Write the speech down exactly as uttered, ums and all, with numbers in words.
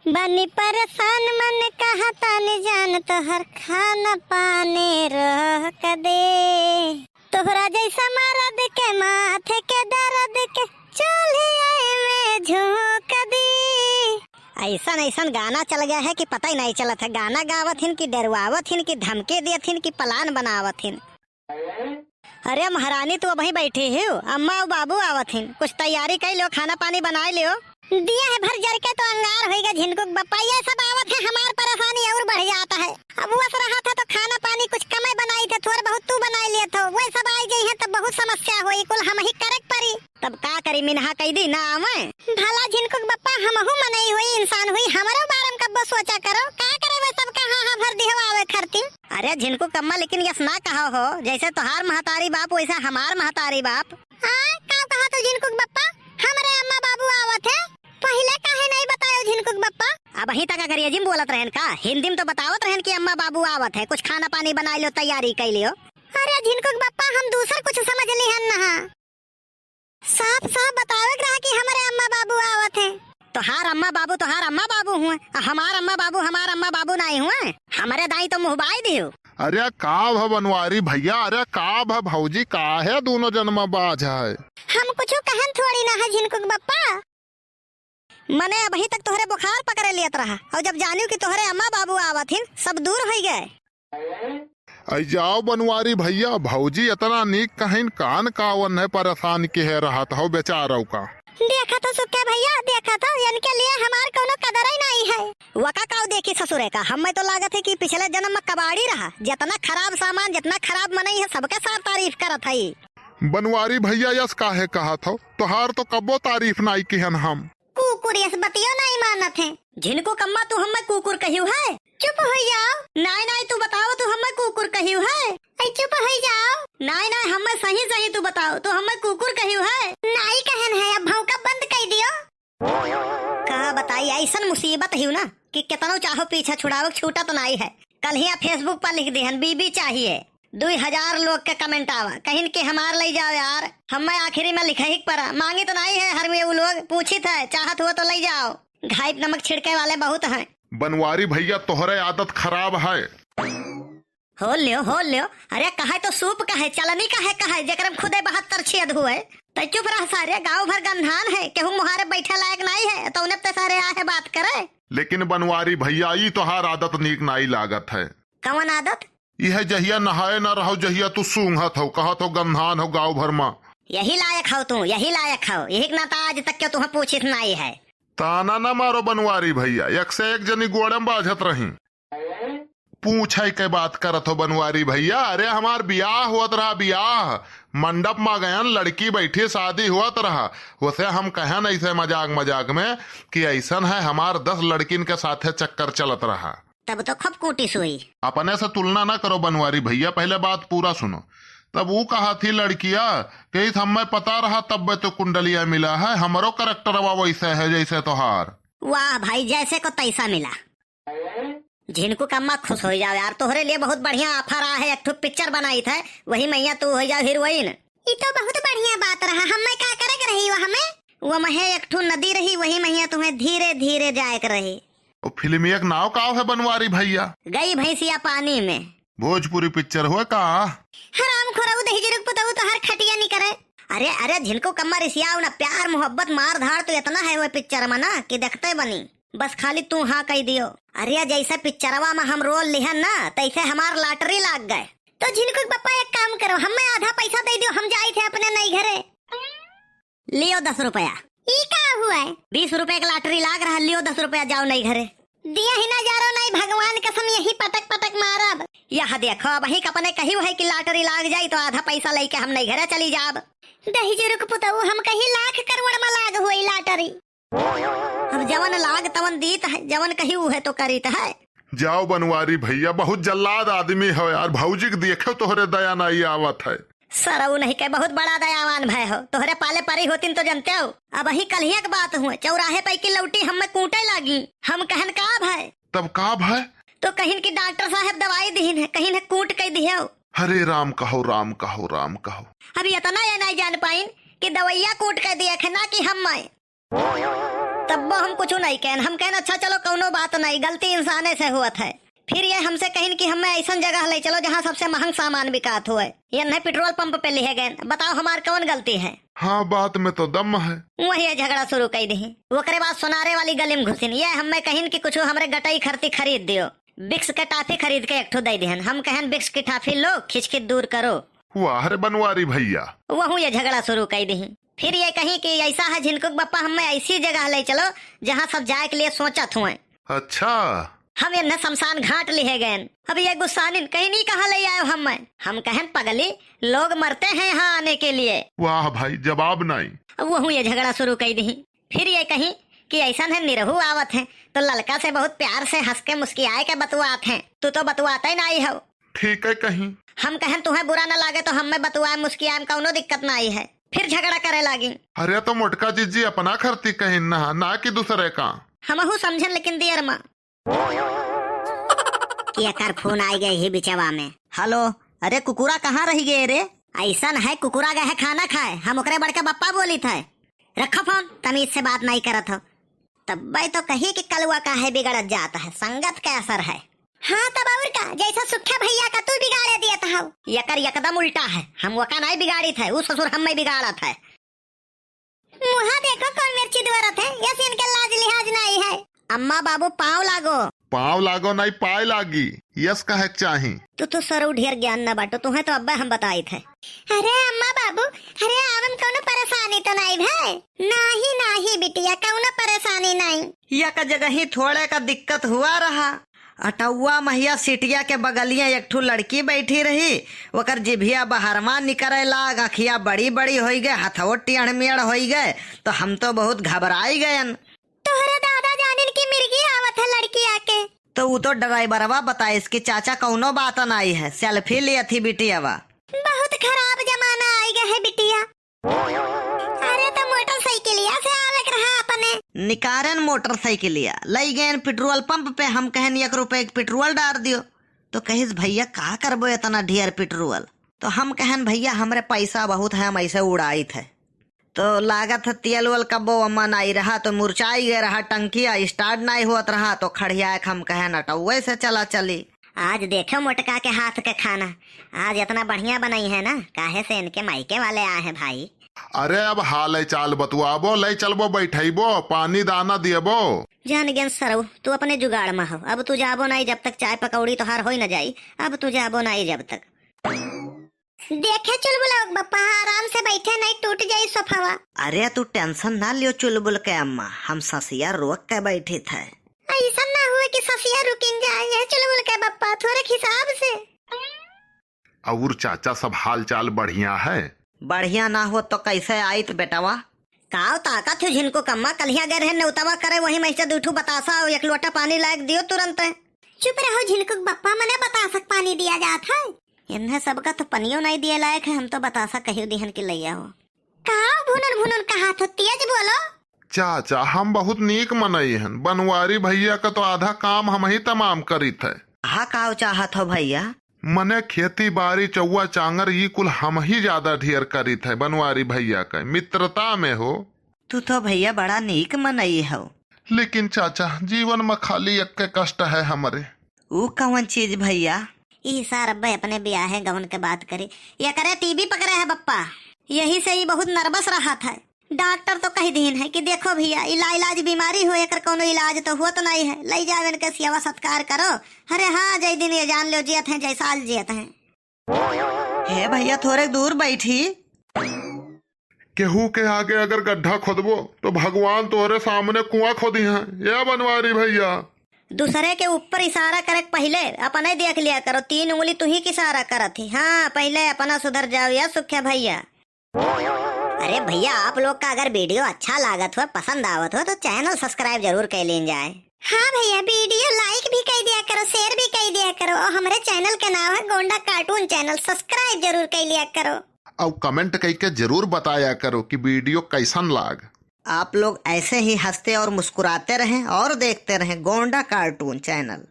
बनी परेशान मन कहा तानी जान तोहर खाना पानी रोक दे। तोहरा जैसा मरद के माथे के दर्द के चूल्हे में झोंक दी। ऐसन ऐसन गाना चल गया है कि पता ही नहीं चलत है। गाना गावत हिन कि डरवावत हिन कि धमके देत हिन कि प्लान बनावत हिन। अरे महारानी, तू अबहीं बैठी हिउ, अम्मा अउ बाबू आवत हिन, कुछ तैयारी कइ लियो, खाना पानी बनाइ लियो। दिया है भर जर के तो अंगार होइगा झिनकुक बप्पा, ये सब आवत है, हमार परेशानी और बढ़ जाता है। अब वस रहा था तो खाना पानी कुछ कमे बनाई थे, थोड़ बहुत तू बनाइ लिया था, वे सब आइ गई हैं तो बहुत समस्या होई, कुल हमही करेक परी। तब का करी, मिनहा कइ दी ना आवे। भला झिनकुक बप्पा, हमहू मनई हुई, इंसान हुई, हमरो बारे में कब्बो सोचा करो। का करे वे सब का हाँ हाँ भर दिहवावे खरती। अरे झिनकुक अम्मा, लेकिन यस ना कहा हो, जैसे तोहार महतारी बाप वैसे हमार महतारी बाप। आ, का कहा तू झिनकुक बप्पा? हमरे अम्मा बाबू आवत है, पहिले काहे नहीं बतायो झिनकुक बप्पा? अबहीं तक अंग्रेजी में बोलत रहन का? हिंदी में तो बतावत रहन कि अम्मा बाबू आवत है, कुछ खाना पानी बनाइ लियो, तैयारी कइ लियो। अरे झिनकुक बप्पा, हम दूसर कुछ समझ लिहन नहा। साफ साफ बतावे के रहा कि हमरे अम्मा बाबू आवत हैं। तोहार अम्मा बाबू तोहार अम्मा बाबू हुए, आ हमार अम्मा बाबू हमार अम्मा बाबू नाहीं हुए। हमरे दाई तो मुँह बाई दियो। अरे का भ बनवारी भइया, अरे का भ भौजी, काहे दूनो जनमा बाझ है? हम कुछ कहन थोड़ी ना है झिनकुक बप्पा। मने अबहीं तक तोहरे बुखार पकड़े लियत रहा, अउर जब जानियो कि तोहरे अम्मा बाबू आवत हिन, सब दूर होइ गए। अइ जाओ बनवारी भइया, भौजी एतना नीक कहिन, कान कावन है परेशान किहे रहत हौ बेचारौ का। देखत हो सुक्के भइया, देखत हो, इनके लिए हमार कउनो कदरइ नाहीं है। वका काउ देखी ससुरे का, हम्मे तो लागत है कि पिछले जनम में कबाड़ी रहा, जेतना खराब सामान, जेतना खराब मनई है, सबके सार तारीफ करत है। बनवारी भइया, यस काहे कहत हौ? तोहार तो कब्बो तारीफ नाहीं किहन हम। कुकुर यस बतियो नाहीं मानत है। झिनकुक अम्मा, तू हम्मे कुकुर कहियो है? चुप होइ जाओ। नाहीं, नाहीं, तू बताओ, तू हम्मे कुकुर कहियो है? ऐ चुप होइ जाओ। नाहीं, नाहीं, हम्मे सही, सही तू बताओ, तू हम्मे कुकुर कहियो है? नाहीं कहन है, अब भौंकब बंद कइ दियो। का बताई, अइसन मुसीबत हिउ ना कि केतनो चाहो पीछा छुड़ावक छूटत नाहीं है। कल्हिया Facebook पर लिख दिहन, "बीबी चाहिए।" दुइ हजार लोग के comment आवा, कहिन कि हमार लइ जाओ यार। हम्मे आखिरी में लिखही के परा, माँगित नाहीं है हर में उ लोग, पूछित है, चाहत हुआ तो लइ जाओ। घाइप नमक छिड़के वाले बहुत हैं। बनवारी भइया, तोहरे आदत खराब है। हो ल्यो, हो ल्यो। अरे कहे तो सूप कहे, चलनी कहे, कहे, जेकरे में खुदे बहत्तर छेद हुए। तै चुप रह सारे, गाँव भर गंधान है, केहू मुहारे बैठे लायक नाहीं है, तो उन्हें ते सारे आहे बात करे। लेकिन बनवारी भइया, ई तोहार आदत नीक नाहीं लागत है। कवन आदत? इहे जहिया नहाए ना रहो, जहिया तू सूंघत हो, कहत हो गंधान हो गाँव भर मा। यही लायक हो तू, यही लायक हो, यही के नाता आज तक क्यों तुहें पूछित नाहीं है। ताना ना मारो बनवारी भइया, एक से एक जनी गोड़े में बाझत रही। पूछे के बात करत हो बनवारी भइया, अरे हमार बियाह होत रहा, बियाह मंडप मा गयन, लड़की बैठी, शादी होत रहा, उसे हम कहन ऐसे मजाक मजाक में कि ऐसन है हमार दस लड़किन के साथे चक्कर चलत रहा। तब तो खूब कूटिस हुई। अपने से तुलना ना करो बनवारी भइया, पहिले बात पूरा सुनो। तब ऊ कहत ही लड़किया कि "हम्मे पता रहा तब्बे तो कुंडलिया मिला है, हमरो करैक्टरवा वैसे है जैसे तोहार।" वाह भाई, जैसे को तैसा मिला। झिनकुक अम्मा खुश होइ जाओ यार, तोहरे लिए बहुत बढ़िया offer आ है, एक ठो पिक्चर बनाइत है, वही मइया तू होइ जाओ हीरोइन। ई तो बहुत बढ़िया बात रहा, हम्मे का करे के रही वह में? वो महे एक ठो नदी रही, वही मइया तुहें धीरे धीरे जाए के रही। ओ फिल्मिया के नाव का है बनवारी भइया? गई भैंसिया पानी में। भोजपुरी पिक्चर हुआ का? हराम खोरऊ दहिजरुक पुतऊ तोहर खटिया निकरे। अरे अरे झिनकुक अम्मा रिसियाओ ना, प्यार मोहब्बत मार धाड़ तो इतना है वो पिक्चर में ना कि देखते बनी। बस खाली तू हाँ कहि दियो। अरे जैसे पिक्चरवा में हम रोल लिहन ना, तैसे हमार lottery लाग गए। तो झिनकुक बप्पा एक काम करो, हम्मे आधा पैसा दे दियो, हम जाई थे अपने नई घरे। लियो दस रुपया। ई का हुआ है? बीस रुपया के lottery लाग रहा, लियो दस रुपया, जाओ नई घरे। दिया ही ना जा रहो, नहीं भगवान कसम यही पटक पटक मारब। यह देखो, अबहीं अपने कही है कि lottery लाग जाई तो आधा पैसा लेके हम नई घरे चली जाब। दहिजरुक पुतऊ, हम कही लाख करोड़ में लाग होई lottery। अब जवन लाग तवन दीत है, जवन कही उहे तो करीत है। जाओ बनवारी भइया, बहुत जल्लाद आदमी हो यार, भौजी के देखे तोहरे दया नाहीं आवत है। सरऊ नहीं के बहुत बड़ा दयावान भय हो, तोहरे पाले परी होतिन तो जनते हो। अबहीं कल्हिया के बात हुए, चौराहे पे की लौटी हम्मे कूटे लागी। हम कहन का भय? तब का भय? तो कहिन कि डॉक्टर साहब दवाई दिहिन है, कहिन है कूट के दिहेउ। हरे राम कहो, राम कहो, राम कहो। अब इतना ये नाहीं जान पाइन कि दवैया कूट के दिए है ना कि हम्मे। तब्बो हम कुछु नहीं कहन, हम कहन अच्छा चलो कौनो बात नहीं, गलती इंसाने से हुअत है। फिर ये हमसे कहिन कि हमें ऐसन जगह ले चलो जहाँ सबसे महंग सामान बिकात हुए। ये नहीं पेट्रोल पंप पे लिहे गए, बताओ हमार कौन गलती है? हाँ, बात में तो दम है। वही ये झगड़ा शुरू कर दी। ओकरे बाद सोनारे वाली गली में घुसिन, ये हमें कहिन कि कुछ हमरे गटई खरती खरीद दियो। बिक्स के टाफी खरीद के एक ठो दे दिहन। हम कहन बिक्स की टाफी लो, खिचखिच दूर करो। वाह रे बनवारी भैया। वहू ये झगड़ा शुरू कर दी। फिर ये कही कि ऐसा है झिनकुक बप्पा हमें ऐसी जगह ले चलो जहाँ सब जाए के लिए सोचत हुए। अच्छा। हम इन्हें शमशान घाट लिहे गए। अब ये गुस्सानिन कहीं नहीं कहाँ ले आयो हमें। हम कहन पगली, लोग मरते हैं यहाँ आने के लिए। वाह भाई, जवाब नहीं। अब वहू ये झगड़ा शुरू कर दी। फिर ये कही कि ऐसा है निरहू आवत है तो ललका से बहुत प्यार से हंस के मुस्कियाए के बतुआत है, तू तो बतुआते नहीं हो। ठीक है कहीं। हम कहन तुम्हें बुरा न लागे तो हमें बतुआए मुस्कियाए में कौनो दिक्कत नहीं है। फिर झगड़ा करे लागी। अरे तो मोटका जीजी अपना खरती कहीं ना, ना कि दूसरे का। हमहू समझन लेकिन दियर माँ। कि एकर फोन आई गए ही बिचवा में। हेलो, अरे कुकुरा कहाँ रही गए रे? ऐसन है कुकुरा गए है खाना खाए, हम ओकरे बड़का बप्पा बोली थे। रखो फोन, तमीज से बात नहीं करत हो। तब्बे तो कही कि कलुआ काहे बिगड़त जात है, संगत के असर है। हाँ तब और का, जैसा सुख्या भैया का तू बिगाड़े दियत हौ। एकर एकदम उल्टा है, हम ओका नहीं बिगाड़ित है, ऊ ससुर हम्मे बिगाड़त है। मुहा देखो कौन मिर्ची दुआरत है, यस इनके लाज लिहाज नहीं है। अम्मा बाबू पाँव लागो। पाँव लागो नहीं पाए लागी, यस कहे के चाही। तू तो सरऊ ढेर ज्ञान न बाटो, तुहे तो अब्बे हम बताइत है। अरे अम्मा बाबू, अरे आवन कौनो परेशानी तो नहीं भाई? नाही नाही बिटिया, कौनो परेशानी नहीं। या का जगह ही थोड़े का दिक्कत हुआ रहा। अटौआ महिया सिटिया के बगलिया एक ठू लड़की बैठी रही, ओकर जिभिया बहरवा निकरे लाग, अखिया बड़ी बड़ी होई गए, हथवो टेढ़ मेढ़ होई गए, तो हम तो बहुत घबराई गयन। तोहरे दादा जानिन की मिर्गी आवत है लड़किया के। तो ऊ तो ड्राइवरवा बताइस कि चाचा कौनो बात नाई है, सेल्फी लियत ही बिटियावा। बहुत खराब जमाना आई गए है बिटिया। अरे तो मोटरसाइकिलिया से आवे के रहा अपने। निकारन मोटरसाइकिलिया, लई गयन पेट्रोल पंप पे, हम कहन एक रुपए के पेट्रोल डार दियो। तो कहिस भैया का करबो इतना ढेर पेट्रोल? तो हम कहन भैया हमरे पैसा बहुत है, हम ऐसे उड़ाइत है। तो लागत है तेल वेल कब्बो ओमा नाई रहा, तो मुरचाई गए रहा, टंकिया स्टार्ट नाई होत रहा, तो खड़िया के हम कहन अटौए से चला चली। आज देखो मोटका के हाथ के खाना, आज इतना बढ़िया बनाई है ना, काहे से इनके मायके वाले आए हैं भाई। अरे अब हाल है चाल बतुआबो, ले चलबो, बैठैबो, पानी दाना दियबो। जान गेन सरऊ, तू अपने जुगाड़ में हो, अब तू जाबो नाई जब तक चाय पकौड़ी तोहार होई न जाई, अब तू जाबो नाई जब तक। देखे चुलबुल बप्पा, आराम से बैठे, नहीं टूट जाई सोफावा। अरे तू टेंशन ना लियो चुलबुल के अम्मा, हम ससिया रोक के बैठित है। ऐसा ना हुए कि ससिया रुकिन जाए, ये चुलबुल के बप्पा, थोड़े हिसाब से। और चाचा सब हाल चाल बढ़िया है? बढ़िया ना हो तो कैसे आइत बेटवा? काव ताकत हो झिनकुक अम्मा, कल्हिया गए रहे नेउतवा करे, वही में से दू ठू बतासा और एक लोटा पानी लायक दियो तुरंत। चुप रहो झिनकुक बप्पा, मने बतासक पानी दिया जात है। इन्हें सबका तो पनियो नहीं दिए लायक है, हम तो बतासा कहियो दिहन कि लैया हो। काव भुनन भुनन कहा थो, तेज बोलो। चाचा, हम बहुत नीक मनई हन, बनवारी भैया का तो आधा काम हम ही तमाम करीत है। कहा काव चाहत हो भैया? मने खेती बारी, चौवा चांगर, ई कुल हम ही ज्यादा ढेर करीत है बनवारी भैया के मित्रता में हो। तू तो भैया बड़ा नीक मनई हो। लेकिन चाचा, जीवन में खाली एक के कष्ट है हमरे। ऊ कवन चीज भैया? ई सार अब्बे अपने बियाहे गवन के बात करी, ये करे टीबी पकड़े है बप्पा, यही से ई बहुत नर्वस रहत है। डॉक्टर तो कह दीन है कि देखो भैया, ई लाइलाज बीमारी हो, एकर कोनो इलाज तो हुआ तो नहीं है, ले जाओ इनके सेवा सत्कार करो। अरे हाँ, जय दिन ये जान लो जियत हैं, जय साल जियत हैं। हे भैया, थोड़े दूर बैठी। केहू के आगे अगर गड्ढा खोदबो तो भगवान तोहरे सामने कुआं खोदी हैं, ये बनवारी भैया। दूसरे के ऊपर इशारा करे के पहले अपने देख लिया करो, तीन उंगली तू ही के इशारा करत ही। हाँ, पहले अपना सुधर जाओ या सुख्या भैया। अरे भैया, आप लोग का अगर वीडियो अच्छा लागत हो, पसंद आवत हो, तो चैनल सब्सक्राइब जरूर कर लीन जाए। हाँ भैया, वीडियो लाइक भी कर दिया करो, शेयर भी कर दिया करो, और हमारे चैनल का नाम है गोंडा कार्टून चैनल, सब्सक्राइब जरूर कर लिया करो। और कमेंट करके जरूर बताया करो कि वीडियो कैसन लाग। आप लोग ऐसे ही हंसते और मुस्कुराते रहें और देखते रहें गोंडा कार्टून चैनल।